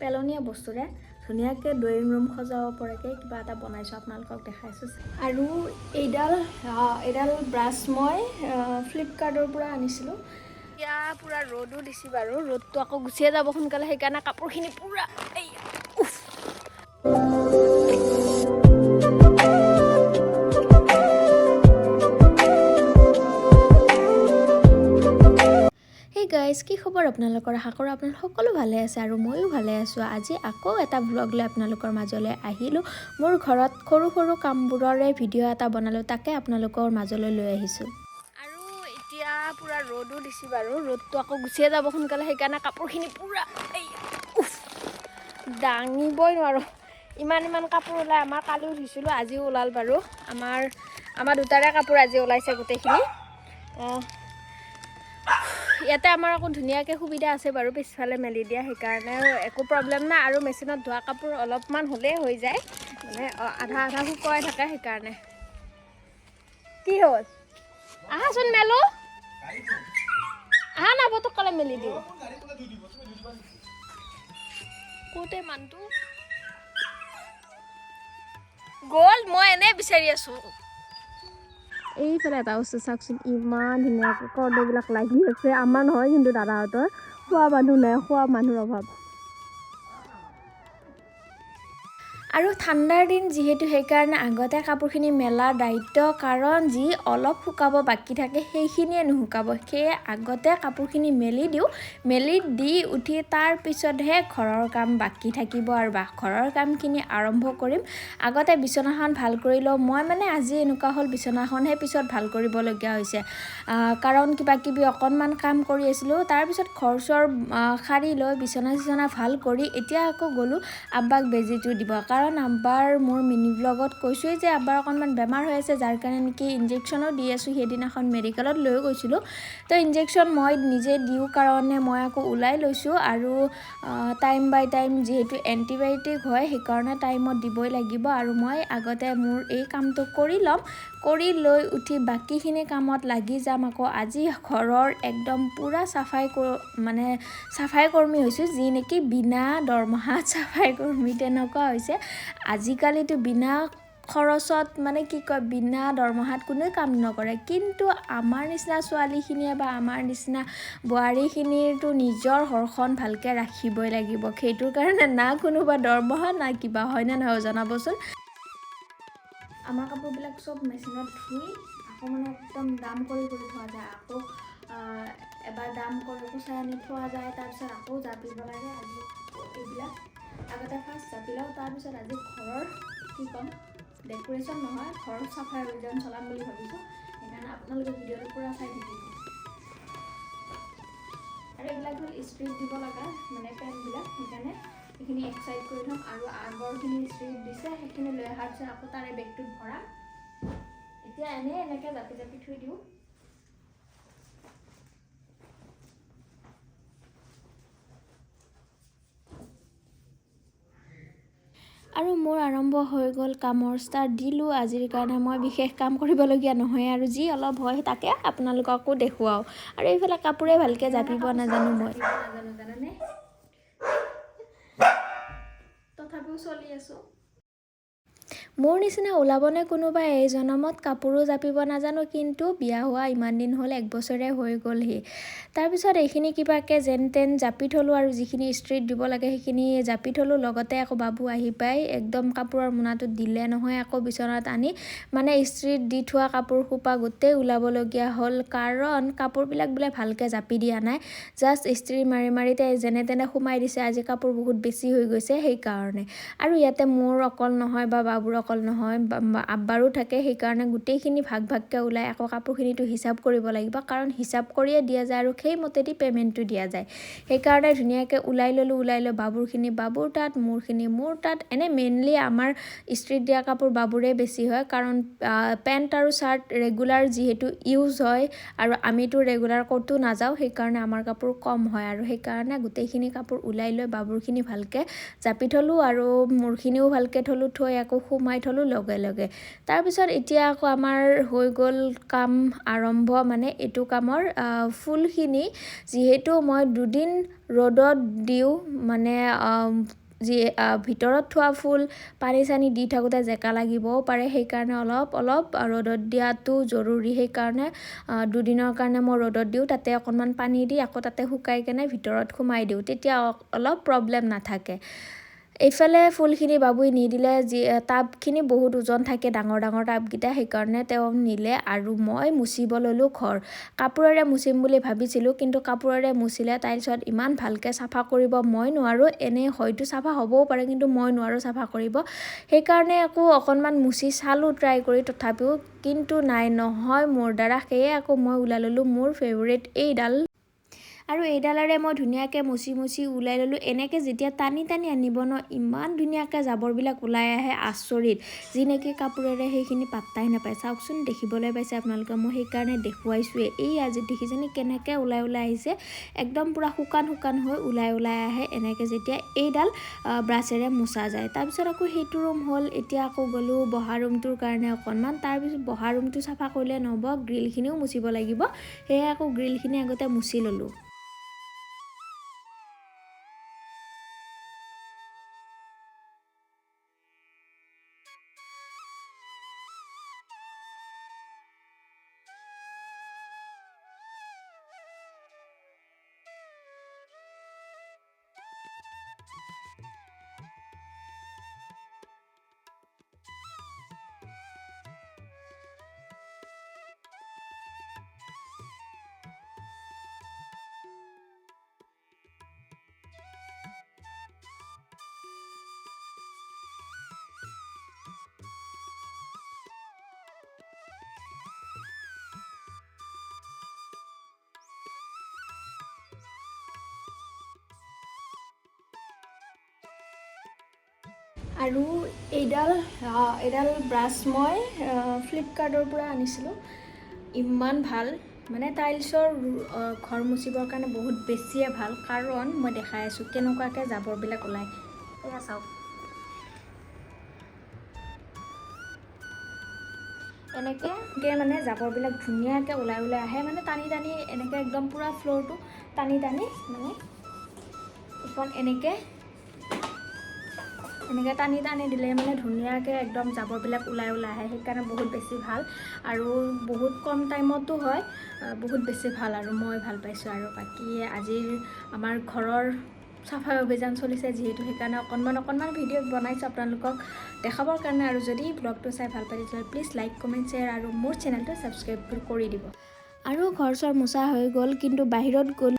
পেলনীয়া বস্তুৰে ধুনীয়াকৈ ড্ৰয়িং ৰুম সজাব পৰাকৈ কিবা এটা বনাইছোঁ, আপোনালোকক দেখাইছোঁ। আৰু এইডাল ব্ৰাছ মই ফ্লিপকাৰ্টৰ পৰা আনিছিলোঁ। এতিয়া পূৰা ৰ'দো দিছে বাৰু, ৰ'দটো আকৌ গুচিয়ে যাব সোনকালে, সেইকাৰণে কাপোৰখিনি পূৰা এই উফ। হেই গাইজ, কি খবৰ আপোনালোকৰ? আশা কৰোঁ আপোনালোক সকলো ভালে আছে আৰু ময়ো ভালে আছোঁ। আজি আকৌ এটা ভ্লগ লৈ আপোনালোকৰ মাজলৈ আহিলোঁ। মোৰ ঘৰত সৰু সৰু কামবোৰৰে ভিডিঅ' এটা বনালোঁ, তাকে আপোনালোকৰ মাজলৈ লৈ আহিছোঁ। আৰু এতিয়া পূৰা ৰ'দো দিছে বাৰু, ৰ'দটো আকৌ গুচিয়ে যাব সোনকালে, সেইকাৰণে কাপোৰখিনি পূৰা এই উফ, দাঙিবই নোৱাৰোঁ। ইমান ইমান কাপোৰ ওলাই। আমাৰ কালিও ধুইছিলোঁ, আজিও ওলাল বাৰু। আমাৰ দুটাৰে কাপোৰ আজি ওলাইছে গোটেইখিনি। ইয়াতে আমাৰ আকৌ ধুনীয়াকৈ সুবিধা আছে বাৰু, পিছফালে মেলি দিয়া, সেইকাৰণে একো প্ৰব্লেম নাই। আৰু মেচিনত ধোৱা কাপোৰ অলপমান হ'লেই হৈ যায়, মানে আধা আধা শুকুৱাই থাকে, সেইকাৰণে। কি হ'ল? আহাচোন মেলো, আহা না, পটকলে মেলি দিওঁ। ক'তে মানুহটো গ'ল, মই এনেই বিচাৰি আছোঁ। এইফালে এটা বস্তু চাওকচোন, ইমান ধুনীয়াকৈ কৰ্দৈবিলাক লাগি আছে। আমাৰ নহয় কিন্তু দাদাহঁতৰ, খোৱা মানুহ নাই, খোৱা মানুহৰ অভাৱ। আৰু ঠাণ্ডাৰ দিন যিহেতু, সেইকাৰণে আগতে কাপোৰখিনি মেলাৰ দায়িত্ব, কাৰণ যি অলপ শুকাব বাকী থাকে সেইখিনিয়ে নুশুকাব। সেয়ে আগতে কাপোৰখিনি মেলি দিওঁ, মেলি দি উঠি তাৰপিছতহে ঘৰৰ কাম বাকী থাকিব আৰু বা ঘৰৰ কামখিনি আৰম্ভ কৰিম। আগতে বিচনাখন ভাল কৰি লওঁ। মই মানে আজি এনেকুৱা হ'ল, বিচনাখনহে পিছত ভাল কৰিবলগীয়া হৈছে, কাৰণ কিবা কিবি অকণমান কাম কৰি আছিলোঁ। তাৰপিছত ঘৰ চৰ সাৰি লৈ বিচনা চিচনা ভাল কৰি এতিয়া আকৌ গ'লোঁ আব্বাক বেজীটো দিব, কাৰণ আব্বাৰ মোৰ মিনি ব্লগত কৈছোঁৱেই যে আব্বাৰ অকণমান বেমাৰ হৈ আছে, যাৰ কাৰণে নেকি ইনজেকশ্যনো দি আছোঁ। সেইদিনাখন মেডিকেলত লৈ গৈছিলোঁ, তো ইনজেকশ্যন মই নিজে দিওঁ কাৰণে মই আকৌ ওলাই লৈছোঁ। আৰু টাইম বাই টাইম যিহেতু এণ্টিবায়'টিক হয়, সেইকাৰণে টাইমত দিবই লাগিব। আৰু মই আগতে মোৰ এই কামটো কৰি ল'ম, কৰি লৈ উঠি বাকীখিনি কামত লাগি যাম। আকৌ আজি ঘৰৰ একদম পূৰা চাফাই মানে চাফাই কৰ্মী হৈছোঁ, যি নেকি বিনা দৰমহাত চাফাই কৰ্মী তেনেকুৱা হৈছে। আজিকালিতো বিনা খৰচত মানে কি কয়, বিনা দৰমহাত কোনেও কাম নকৰে, কিন্তু আমাৰ নিচিনা ছোৱালীখিনিয়ে বা আমাৰ নিচিনা বোৱাৰীখিনিৰতো নিজৰ ঘৰখন ভালকৈ ৰাখিবই লাগিব। সেইটোৰ কাৰণে না কোনোবা দৰমহা না কিবা, হয়নে নহয় জনাবচোন। আমাৰ কাপোৰবিলাক চব মেচিনত ধুই আকৌ মানে একদম দাম কৰি কৰি থোৱা যায়, আকৌ এবাৰ দাম কৰি কুচাই আনি থোৱা যায়, তাৰপিছত আকৌ জাপিব লাগে। আজি এইবিলাক আগতে ফাৰ্ষ্ট জাপি লওঁ, তাৰপিছত আজি ঘৰৰ কি ক'ম, ডেক'ৰেশ্যন নহয়, ঘৰৰ চাফাই অভিযান চলাম বুলি ভাবিছোঁ। সেইকাৰণে আপোনালোকে ভিডিঅ'টো পূৰা চাই থাকিব। আৰু এইবিলাক হ'ল ইস্ত্ৰিত দিব লগা মানে পেণ্টবিলাক, সেইকাৰণে এইখিনি এক চাইড কৰি থ'ম। আৰু আগৰখিনি ইস্ত্ৰিত দিছে সেইখিনি লৈ অহাৰ পিছত আকৌ তাৰে বেগটোত ভৰাম। এতিয়া এনেই এনেকৈ জাপি জাপি থৈ দিওঁ। আৰু মোৰ আৰম্ভ হৈ গ'ল কামৰ ষ্টাৰ্ট দিলোঁ। আজিৰ কাৰণে মই বিশেষ কাম কৰিবলগীয়া নহয়, আৰু যি অলপ হয় তাকে আপোনালোককো দেখুৱাওঁ। আৰু এইফালে কাপোৰে ভালকৈ জাপিব নাজানো মই, নাজানো জানানে, তথাপিও চলি আছোঁ। মোৰ নিচিনা ওলাবনে কোনোবা এই জনমত? কাপোৰো জাপিব নাজানো, কিন্তু বিয়া হোৱা ইমান দিন হ'ল, এক বছৰে হৈ গ'লহি। তাৰপিছত এইখিনি কিবাকৈ যেন তেন জাপি থ'লোঁ, আৰু যিখিনি ইস্ত্ৰিত দিব লাগে সেইখিনি জাপি থ'লোঁ। লগতে আকৌ বাবু আহি পাই একদম কাপোৰৰ মোনাটোত দিলে নহয়, আকৌ বিচনাত আনি মানে ইস্ত্ৰিত দি থোৱা কাপোৰ সোপা গোটেই ওলাবলগীয়া হ'ল, কাৰণ কাপোৰবিলাক বোলে ভালকৈ জাপি দিয়া নাই, জাষ্ট ইস্ত্ৰি মাৰি মাৰি যেনে তেনে সোমাই দিছে। আজি কাপোৰ বহুত বেছি হৈ গৈছে সেইকাৰণে। আৰু ইয়াতে মোৰ অকল নহয় বা বাবুৰ অকল নহয়, আব্বাৰো থাকে, সেইকাৰণে গোটেইখিনি ভাগ ভাগকৈ ওলাই আকৌ কাপোৰখিনিতো হিচাপ কৰিব লাগিব, কাৰণ হিচাপ কৰিয়ে দিয়া যায় আৰু সেইমতেদি পে'মেণ্টটো দিয়া যায়। সেইকাৰণে ধুনীয়াকৈ ওলাই ল'লোঁ, ওলাই লৈ বাবুৰখিনি বাবুৰ তাত, মোৰখিনি মোৰ তাত। এনেই মেইনলি আমাৰ ইস্ত্ৰিত দিয়া কাপোৰ বাবুৰে বেছি হয়, কাৰণ পেণ্ট আৰু চাৰ্ট ৰেগুলাৰ যিহেতু ইউজ হয় আৰু আমিতো ৰেগুলাৰ ক'তো নাযাওঁ, সেইকাৰণে আমাৰ কাপোৰ কম হয়। আৰু সেইকাৰণে গোটেইখিনি কাপোৰ ওলাই লৈ বাবুৰখিনি ভালকৈ জাপি থ'লোঁ আৰু মোৰখিনিও ভালকৈ থ'লোঁ, থৈ আকৌ সোমাই সোমাই থ'লোঁ লগে লগে। তাৰপিছত এতিয়া আকৌ আমাৰ হৈ গ'ল কাম আৰম্ভ, মানে এইটো কামৰ ফুলখিনি যিহেতু মই দুদিন ৰ'দত দিওঁ, মানে যি ভিতৰত থোৱা ফুল পানী চানী দি থাকোঁতে জেকা লাগিবও পাৰে, সেইকাৰণে অলপ অলপ ৰ'দত দিয়াটো জৰুৰী। সেইকাৰণে দুদিনৰ কাৰণে মই ৰ'দত দিওঁ, তাতে অকণমান পানী দি আকৌ তাতে শুকাই কেনে ভিতৰত সোমাই দিওঁ, তেতিয়া অলপ প্ৰব্লেম নাথাকে। এইফালে ফুলখিনি বাবুই নিদিলে, যি টাবখিনি বহুত ওজন থাকে, ডাঙৰ ডাঙৰ টাবকেইটা, সেইকাৰণে তেওঁ নিলে। আৰু মই মুচিব ল'লোঁ ঘৰ। কাপোৰেৰে মুচিম বুলি ভাবিছিলোঁ, কিন্তু কাপোৰেৰে মুচিলে টাইলছত ইমান ভালকৈ চাফা কৰিব মই নোৱাৰোঁ। এনেই হয়তো চাফা হ'বও পাৰে, কিন্তু মই নোৱাৰোঁ চাফা কৰিব। সেইকাৰণে আকৌ অকণমান মুচি চালোঁ ট্ৰাই কৰি, তথাপিও কিন্তু নাই, নহয় মোৰ দ্বাৰা। সেয়ে আকৌ মই ওলাই ল'লোঁ মোৰ ফেভৰেট এইডাল, আৰু এইডালেৰে মই ধুনীয়াকৈ মুচি মুচি ওলাই ল'লোঁ। এনেকৈ যেতিয়া টানি টানি আনিব ন, ইমান ধুনীয়াকৈ জাবৰবিলাক ওলাই আহে, আচৰিত। যি নেকি কাপোৰেৰে সেইখিনি পাত্তাই নাপায়। চাওকচোন, দেখিবলৈ পাইছে আপোনালোকে, মই সেইকাৰণে দেখুৱাইছোঁৱে। এই আজি দেখিছেনে কেনেকৈ ওলাই ওলাই আহিছে, একদম পূৰা শুকান শুকান হৈ ওলাই ওলাই আহে এনেকৈ যেতিয়া এইডাল ব্ৰাছেৰে মোচা যায়। তাৰপিছত আকৌ সেইটো ৰুম হ'ল। এতিয়া আকৌ গ'লোঁ বহা ৰুমটোৰ কাৰণে অকণমান। তাৰপিছত বহা ৰুমটো চাফা কৰিলে নহ'ব, গ্ৰিলখিনিও মুচিব লাগিব। সেয়ে আকৌ গ্ৰিলখিনি আগতে মুচি ল'লোঁ। আৰু এইডাল এইডাল ব্ৰাছ মই ফ্লিপকাৰ্টৰ পৰা আনিছিলোঁ, ইমান ভাল, মানে টাইলছৰ ঘৰ মুচিবৰ কাৰণে বহুত বেছিয়ে ভাল। কাৰণ মই দেখাই আছোঁ কেনেকুৱাকৈ জাবৰবিলাক ওলায়। এয়া চাওক, এনেকৈ মানে জাবৰবিলাক ধুনীয়াকৈ ওলাই ওলাই আহে, মানে টানি টানি এনেকৈ একদম পূৰা ফ্ল'ৰটো টানি টানি, মানে এইখন এনেকৈ এনেকৈ টানি টানি দিলে মানে ধুনীয়াকৈ একদম জাবৰবিলাক ওলাই ওলাই আহে। সেইকাৰণে বহুত বেছি ভাল আৰু বহুত কম টাইমতো হয়, বহুত বেছি ভাল আৰু মই ভাল পাইছোঁ। আৰু বাকী আজিৰ আমাৰ ঘৰৰ চাফাই অভিযান চলিছে যিহেতু, সেইকাৰণে অকণমান অকণমান ভিডিঅ' বনাইছোঁ আপোনালোকক দেখাবৰ কাৰণে। আৰু যদি ব্লগটো চাই ভাল পায় তেতিয়াহ'লে প্লিজ লাইক, কমেণ্ট, শ্বেয়াৰ আৰু মোৰ চেনেলটো ছাবস্ক্ৰাইব কৰি দিব। আৰু ঘৰ চৰ মোচা হৈ গ'ল, কিন্তু বাহিৰত গ'ল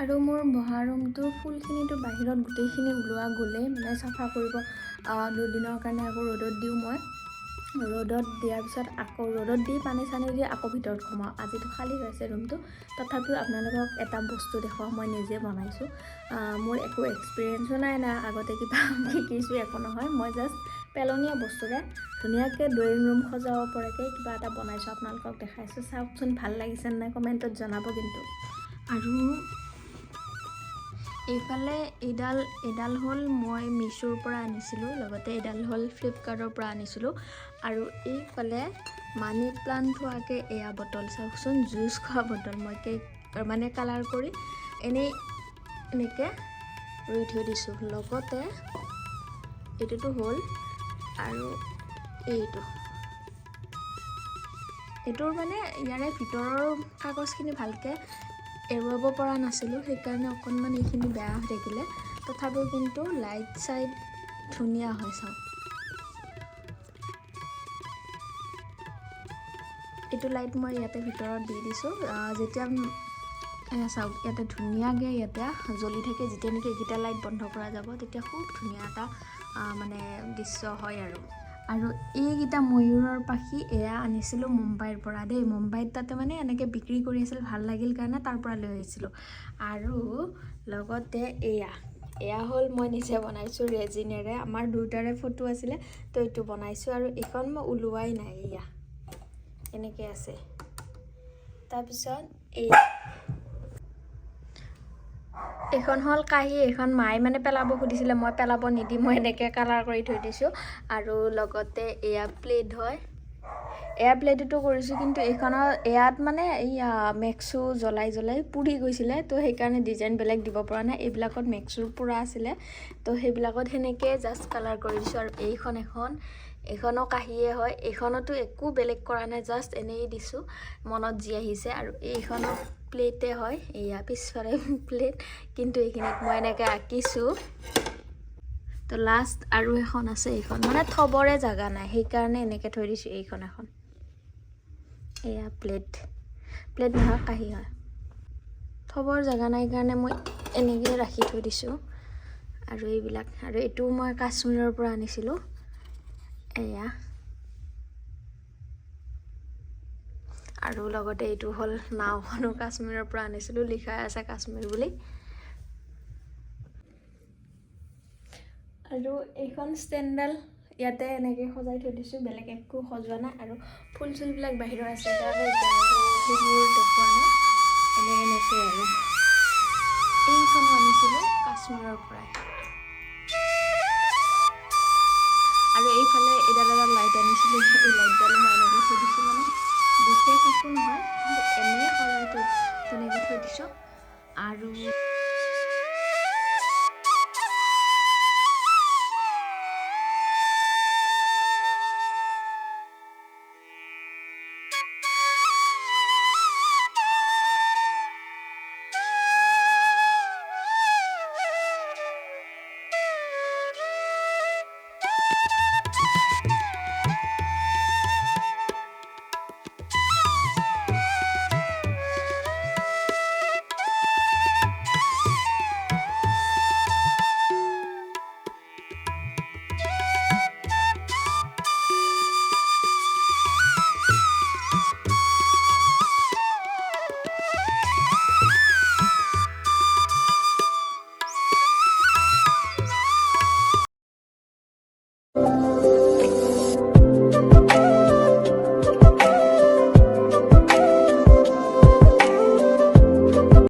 আৰু মোৰ বহা ৰুমটোৰ ফুলখিনিতো বাহিৰত গোটেইখিনি ওলোৱা গ'লেই, মানে চাফা কৰিব দুদিনৰ কাৰণে আকৌ ৰ'দত দিওঁ মই। ৰ'দত দিয়াৰ পিছত আকৌ ৰ'দত দি পানী চানী দি আকৌ ভিতৰত সোমাওঁ। আজিতো খালী হৈ আছে ৰুমটো, তথাপিও আপোনালোকক এটা বস্তু দেখুৱাওঁ, মই নিজে বনাইছোঁ। মোৰ একো এক্সপিৰিয়েঞ্চো নাই, না আগতে কিবা শিকিছোঁ, একো নহয়। মই জাষ্ট পেলনীয়া বস্তুৰে ধুনীয়াকৈ ড্ৰয়িং ৰুম সজাব পৰাকৈ কিবা এটা বনাইছোঁ, আপোনালোকক দেখাইছোঁ। চাওকচোন ভাল লাগিছে নাই, কমেণ্টত জনাব কিন্তু। আৰু এইফালে এইডাল এইডাল হ'ল মই মিছোৰ পৰা আনিছিলোঁ, লগতে এইডাল হ'ল ফ্লিপকাৰ্টৰ পৰা আনিছিলোঁ। আৰু এইফালে মানি প্লাণ্ট থোৱাকৈ এয়া বটল, চাওকচোন, জুচ খোৱা বটল। মই কেক মানে কালাৰ কৰি এনেই এনেকৈ ৰুই থৈ দিছোঁ। লগতে এইটোতো হ'ল, আৰু এইটো এইটোৰ মানে ইয়াৰে ভিতৰৰ কাগজখিনি ভালকৈ এৰুৱাব পৰা নাছিলোঁ, সেইকাৰণে অকণমান এইখিনি বেয়া হৈ থাকিলে। তথাপিও কিন্তু লাইট চাইট ধুনীয়া হয়, চাওক। এইটো লাইট মই ইয়াতে ভিতৰত দি দিছোঁ। যেতিয়া এয়া চাওক, ইয়াতে ধুনীয়াকৈ ইয়াতে জ্বলি থাকে। যেতিয়া নেকি এইকেইটা লাইট বন্ধ কৰা যাব, তেতিয়া খুব ধুনীয়া এটা মানে দৃশ্য হয়। আৰু আৰু এইকেইটা ময়ূৰৰ পাখি, এয়া আনিছিলোঁ মুম্বাইৰ পৰা দেই। মুম্বাইত তাতে মানে এনেকৈ বিক্ৰী কৰি আছিল, ভাল লাগিল কাৰণে তাৰ পৰা লৈ আহিছিলোঁ। আৰু লগতে এয়া হ'ল মই নিজে বনাইছোঁ ৰেজিনেৰে। আমাৰ দুয়োটাৰে ফটো আছিলে, তো এইটো বনাইছোঁ। আৰু এইখন মই ওলোৱাই নাই, এয়া এনেকৈ আছে। তাৰপিছত এইখন হ'ল কাঁহী। এইখন মায়ে মানে পেলাব খুজিছিলে, মই পেলাব নিদি মই এনেকৈ কালাৰ কৰি থৈ দিছোঁ। আৰু লগতে এয়া প্লেট হয়। এয়া প্লেটতো কৰিছোঁ, কিন্তু এইখনৰ ইয়াত মানে এইয়া মেক্সু জ্বলাই জ্বলাই পুৰি গৈছিলে, তো সেইকাৰণে ডিজাইন বেলেগ দিব পৰা নাই। এইবিলাকত মেক্সুৰ পোৰা আছিলে, তো সেইবিলাকত সেনেকৈ জাষ্ট কালাৰ কৰি দিছোঁ। আৰু এইখন এখন, এইখনো কাঁহীয়ে হয়। এইখনতো একো বেলেগ কৰা নাই, জাষ্ট এনেই দিছোঁ, মনত যি আহিছে। আৰু এইখনো প্লেটে হয়। এয়া পিছফালে প্লেট, কিন্তু এইখিনিত মই এনেকৈ আঁকিছোঁ। তো লাষ্ট আৰু এখন আছে। এইখন মানে থ'বৰে জেগা নাই, সেইকাৰণে এনেকৈ থৈ দিছোঁ। এইখন এখন এয়া প্লেট, প্লেট নহয়, কাঁহী হয়। থ'বৰ জেগা নাই কাৰণে মই এনেকৈ ৰাখি থৈ দিছোঁ। আৰু এইবিলাক, আৰু এইটোও মই কাশ্মীৰৰ পৰা আনিছিলোঁ এয়া। আৰু লগতে এইটো হ'ল নাওখনো, কাশ্মীৰৰ পৰা আনিছিলোঁ, লিখা আছে কাশ্মীৰ বুলি। আৰু এইখন ষ্টেণ্ডডাল ইয়াতে এনেকৈ সজাই থৈ দিছোঁ, বেলেগ একো সজোৱা নাই। আৰু ফুল চুলবিলাক বাহিৰৰ আছে কাৰণে এতিয়া সেইবোৰ দেখুওৱা নাই। এনেকৈ আৰু এইখনো আনিছিলোঁ কাশ্মীৰৰ পৰাই। আৰু এইফালে এডাল এডাল লাইট আনিছিলোঁ, এই লাইটডালো মই এনেকৈ থৈ দিছোঁ। মানে বিশেষ একো নহয়, কিন্তু এনেই সজাই থৈ তেনেকৈ থৈ দিছোঁ। আৰু